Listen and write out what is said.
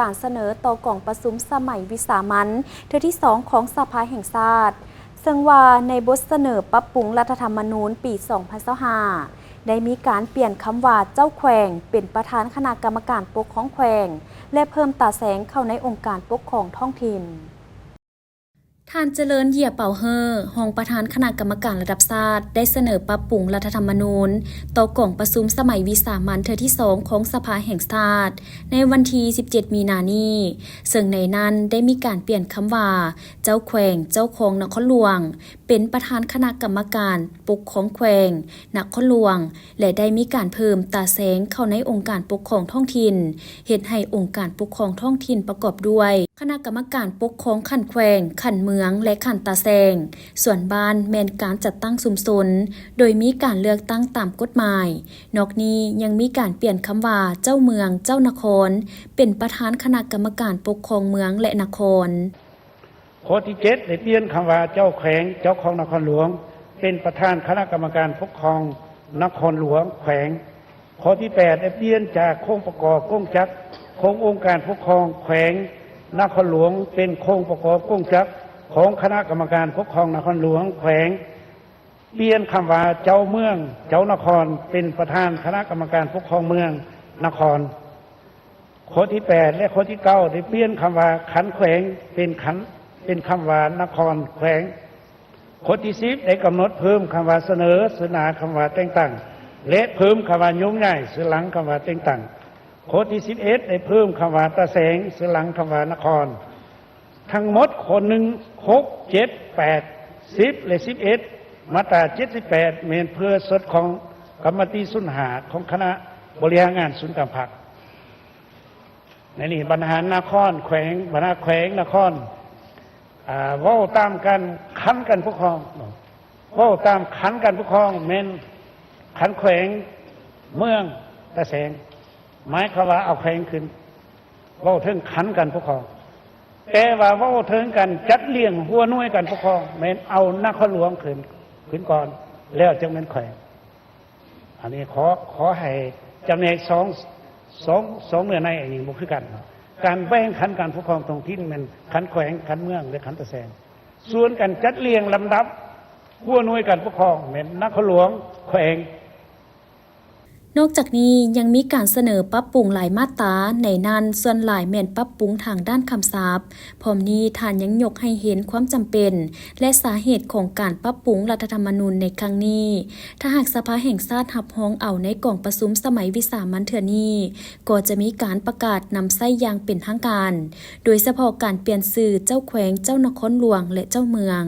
ການສະເໜີຕໍ່ກອງປະຊຸມສະໄໝວິສາມັນເທື່ອທີສອງຂອງສະພາແຫ່ງຊາດ, ເຊິ່ງວ່າໃນບົດສະເໜີປັບປຸງລັດຖະທຳມະນູນປີສອງພັນຊາວຫ້າ ໄດ້ມີການປ່ຽນຄຳວ່າເຈົ້າແຂວງ ເປັນປະທານຄະນະກຳມະການປົກຄອງແຂວງ ແລະ ເພີ່ມຕາແສງເຂົ້າໃນອົງການປົກຄອງທ້ອງຖິ່ນ. ທ່ານ ຈະເລີນ ເຢຍເປົາເຮີ ຮອງປະທານຄະນະກຳມະການລະດັບຊາດ ໄດ້ສະເໜີປັບປຸງລັດຖະທຳມະນູນຕໍ່ກອງປະຊຸມສະໄໝວິສາມັນເທື່ອທີສອງຂອງສະພາແຫ່ງຊາດ ໃນວັນທີສິບເຈັດ ມີນານີ້, ເຊິ່ງໃນນັ້ນໄດ້ມີການປ່ຽນຄຳວ່າ ເຈົ້າແຂວງ ເຈົ້າຄອງນະຄອນຫຼວງ ເປັນປະທານຄະນະກຳມະການປົກຄອງແຂວງ ນະຄອນຫຼວງ ແລະ ໄດ້ມີການເພີ່ມຕາແສງເຂົ້າໃນອົງການປົກຄອງທ້ອງຖິ່ນ, ເຮັດໃຫ້ອົງການປົກຄອງທ້ອງຖິ່ນປະກອບດ້ວຍ ຄະນະກຳມະການປົກຄອງຂັ້ນແຂວງ, ຂັ້ນເມືອງ ແລະ ຂັ້ນຕາແສງ, ສ່ວນບ້ານແມ່ນການຈັດຕັ້ງຊຸມຊົນ ໂດຍມີການເລືອກຕັ້ງຕາມກົດໝາຍ. ນອກນີ້ຍັງມີການປ່ຽນຄຳວ່າ ເຈົ້າເມືອງ, ເຈົ້ານະຄອນ ເປັນປະທານຄະນະກຳມະການປົກຄອງເມືອງ ແລະ ນະຄອນ. ຂໍ້ທີເຈັດ ໄດ້ປ່ຽນຄຳວ່າ ເຈົ້າແຂວງ ເຈົ້າຄອງນະຄອນຫຼວງ ເປັນປະທານຄະນະກຳມະການປົກຄອງນະຄອນຫຼວງ ແຂວງ. ຂໍ້ທີແປດ ໄດ້ປ່ຽນຈາກໂຄງປະກອບກົງຈັກຂອງອົງການປົກຄອງແຂວງນະຄອນຫຼວງ ເປັນໂຄງປະກອບກົງຈັກຂອງຄະນະກຳມະການປົກຄອງນະຄອນຫຼວງ ແຂວງ. ປ່ຽນຄຳວ່າ ເຈົ້າເມືອງ ເຈົ້ານະຄອນ ເປັນປະທານຄະນະກຳມະການປົກຄອງເມືອງ ນະຄອນ. ຂໍ້ທີແປດ ແລະ ຂໍ້ທີເກົ້າ ໄດ້ປ່ຽນຄຳວ່າ ຂັ້ນແຂວງ ເປັນຂັ້ນ ເປັນຄຳວ່າ ນະຄອນແຂວງ. ຂໍ້ທີສິບ ໄດ້ກຳນົດເພີ່ມຄຳວ່າ ສະເໜີ ເສີນໜ້າຄຳວ່າ ແຕ່ງຕັ້ງ ແລະ ເພີ່ມຄຳວ່າ ໂຍກຍ້າຍ ເສີນຫຼັງຄຳວ່າ ແຕ່ງຕັ້ງ. ຂໍ້ທີສິບເອັດ ໄດ້ເພີ່ມຄຳວ່າ ຕາແສງ ເສີນຫຼັງຄຳວ່າ ນະຄອນ. ທັງໝົດຂໍ້ໜຶ່ງ ຫົກ ເຈັດ ແປດ ສິບ ແລະ ສິບເອັດ ມາດຕາເຈັດສິບແປດ ແມ່ນເພື່ອສົດຂອງກຳມະຕິສູນຫ້າຂອງຄະນະບໍລິຫານງານສູນກາງພັກ. ໃນນີ້ບັນຫານະຄອນ ແຂວງ ບັນຫາແຂວງ ນະຄອນ ອາ ເວົ້າຕາມການ ຂັ້ນການປົກຄອງເນາະ ເວົ້າຕາມຂັ້ນການປົກຄອງ ແມ່ນຂັ້ນແຂວງ ເມືອງ ຕາແສງ ໝາຍຄວາມວ່າເອົາແຂວງຂຶ້ນ ເວົ້າເຖິງຂັ້ນການປົກຄອງ. ແຕ່ວ່າເວົ້າເຖິງການຈັດລຽງຫົວໜ່ວຍການປົກຄອງ ແມ່ນເອົານະຄອນຫຼວງຂຶ້ນ ຂຶ້ນກ່ອນ ແລ້ວຈຶ່ງແມ່ນແຂວງ. ອັນນີ້ຂໍ ຂໍໃຫ້ຈຳແນກສອງ ສອງ ສອງເນື້ອໃນ ອັນນີ້ບໍ່ຄືກັນເນາະ ການແບ່ງຂັ້ນການປົກຄອງທ້ອງຖິ່ນແມ່ນຂັ້ນແຂວງ ຂັ້ນເມືອງ ແລະ ຂັ້ນຕາແສງ. ສ່ວນການຈັດລຽງລຳດັບຫົວໜ່ວຍການປົກຄອງແມ່ນນະຄອນຫຼວງ ແຂວງ. ນອກຈາກນີ້ຍັງມີການສະເໜີປັບປຸງຫຼາຍມາດຕາ, ໃນນັ້ນສ່ວນຫຼາຍແມ່ນປັບປຸງທາງດ້ານຄຳສັບ. ພ້ອມນີ້ທ່ານຍັງຍົກໃຫ້ເຫັນຄວາມຈຳເປັນ ແລະ ສາເຫດຂອງການປັບປຸງລັດຖະທຳມະນູນໃນຄັ້ງນີ້. ຖ້າຫາກສະພາແຫ່ງຊາດຮັບຮອງເອົາໃນກອງປະຊຸມສະໄໝວິສາມັນເທື່ອນີ້, ກໍຈະມີການປະກາດນຳໃຊ້ຢ່າງເປັນທາງການ, ໂດຍສະເພາະການປ່ຽນຊື່ເຈົ້າແຂວງ, ເຈົ້ານະຄອນຫຼວງ ແລະ ເຈົ້າເມືອງ.